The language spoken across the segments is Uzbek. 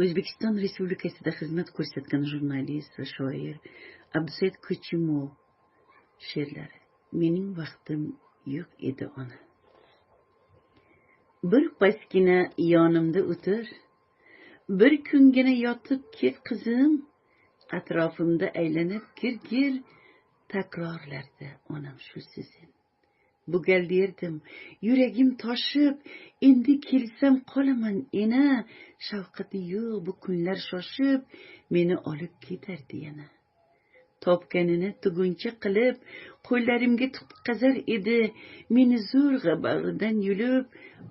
O'zbekiston Respublikasida xizmat ko'rsatgan jurnalist va shoir Abdusaid Ko'chimov she'rlari. Mening vaqtim yo'q edi, ona. Bir pasgina yonimda o'tir. Bir kungina yotib ket, qizim. Atrofimda aylanib gir-gir takrorlardi onam shu so'zin. Bu gal derdim, yuragim toshib, endi kelsam qolaman, ena, shafqati yo'q bu kunlar shoshib, meni olib ketardi yana. Topganini tuguncha qilib, qo'llarimga tutqazar edi, meni zo'rg'a bag'ridan yulib,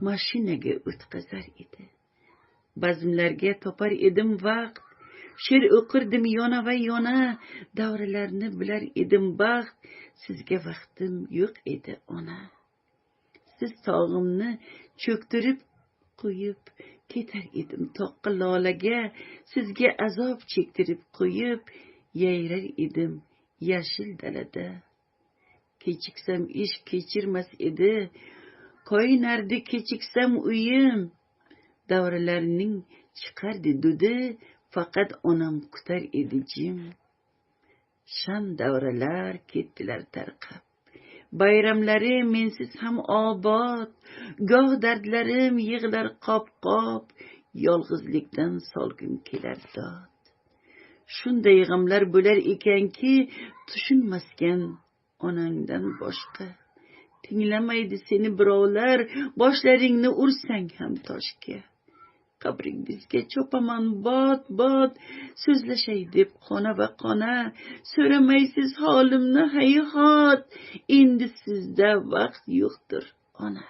mashinaga o'tqazar edi. Bazmlarga topar edim vaqt, she'r o'qirdim yona va yona, davralarni bilar edim baxt, sizga vaqtim yo'q edi, ona. Siz tog'imni cho'ktirib qo'yib, ketar edim toqqa lolaga, sizga azob chektirib qo'yib, yayrar edim yashil dalada. Kechiksam ish kechirmas edi, koyinardi kechiksam uyim. Davralarning chiqardi dudi, faqat onam kutar edi jim. Sham davralar ketdilar tarqab. Bayramlari mensiz ham obod, goh dardlarim yig'ilar qop-qop, yolg'izlikdan solgim kelar dod. Shunday g'amlar bo'lar ekanki, tushunmasgan onangdan boshqa. Tinglamaydi seni birovlar, boshlaringni ursang ham toshga. Qabringizga chopaman bot-bot, so'zlashay deb qona va qona, so'ramaysiz holimni hayhot, endi sizda vaqt yo'qdir, ona.